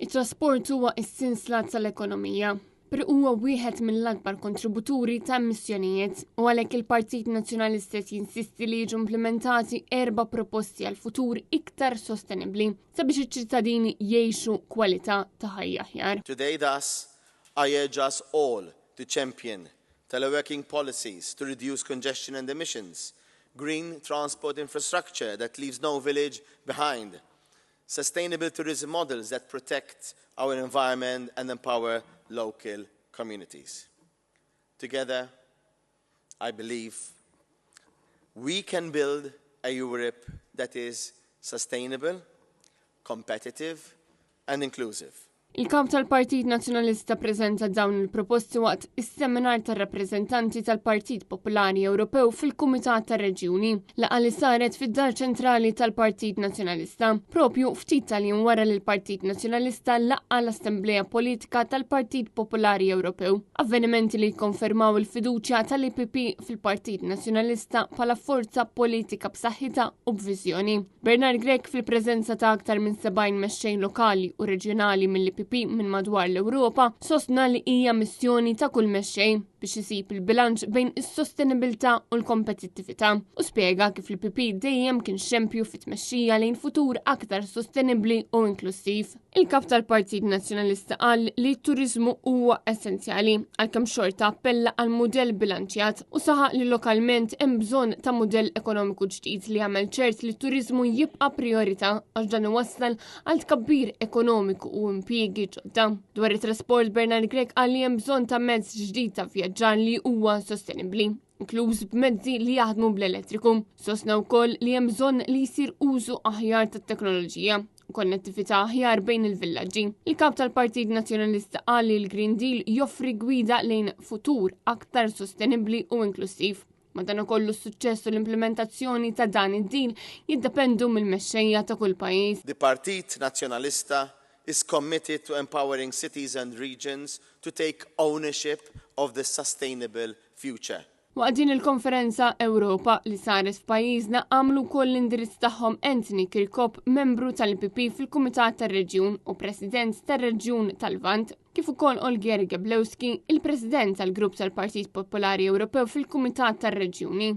It-trasport huwa s-sinsla tal-ekonomija, pero huwa wieħed mill-akbar kontributuri ta' emissjonijiet u għalhekk il-Partit Nazzjonalista qed jinsisti li jiġu implimentati erba' proposti għal futur iktar sostenibbli sabiex iċ-ċittadini jgħixu kwalità ta' ħajja aħjar. Today thus, I urge us all to champion teleworking policies to reduce congestion and emissions, green transport infrastructure that leaves no village behind, sustainable tourism models that protect our environment and empower local communities. Together, I believe we can build a Europe that is sustainable, competitive and inclusive. Il-kap tal-Partit Nazzjonalista preżenta dawn il-proposti waqt is-seminar tar-rappreżentanti tal-Partit Popolari Ewropew fil-Kumitat tar-Reġjuni, laqgħa li saret fid-Dar Ċentrali tal-Partit Nazzjonalista, propju ftit tal-jiem wara li l-Partit Nazzjonalista laqqa' l-Assemblea Politika tal-Partit Popolari Ewropew, avvenimenti li jikkonfermaw il-fiduċja tal-EPP fil-Partit Nazzjonalista bħala forza politika b'saħħitha u b'viżjoni. Bernard Grech fil-preżenza ta' aktar minn 70 mexxej lokali u reġjonali mill-IPP minn madwar l-Ewropa sostna li hija missjoni ta' kull mexxej biex isib il-bilanċ bejn is-sostenibilità u l-kompetittività u spjega kif l-IPP dejjem kien xempju fit-tmexxija lejn futur aktar sostenibbli u inklussiv. Il-kap tal-Partit Nazzjonalista qal li t-turiżmu huwa essenzjali għalkemm xorta appella għal mudell bilanċjat u saħaq li lokalment hemm bżonn ta' mudell ekonomiku ġdid li jagħmel ċert li t-turiżmu jibqa' priorità għax dan iwassal għal tkabbir ekonomiku u impjiegi ġodda. Dwar it-trasport Bernard Grech qal li hemm bżonn ta' mezz ġdid ta' vjaġġar li huwa sostenibbli inkluż b'mezzi li jaħdmu bl-elettriku. Sostna wkoll li hemm bżonn li jsir użu aħjar tat-teknoloġija u konnettività aħjar bejn il-villaġġi. Il-kap tal-Partit Nazzjonalista qal li l-Green Deal joffri gwida lejn futur aktar sostenibbli u inklusiv. Madankollu s-suċċess u l-implementazzjoni ta' dan id-deal jiddependu mill-mexxejja ta' kull pajjiż. The Partit Nazzjonalista is committed to empowering cities and regions to take ownership of the sustainable future. Waqt din il-konferenza Ewropa li saret f'pajjiżna għamlu wkoll l-indirizz tagħhom Anthony Kirkop, membru tal-IPP fil-Kumitat tar-Reġjun u President tar-Reġjun tal-Lvant, kif ukoll Olgier Geblewski, il-President tal-Grupp tal-Partit Popolari Ewropew fil-Kumitat tar-Reġjuni.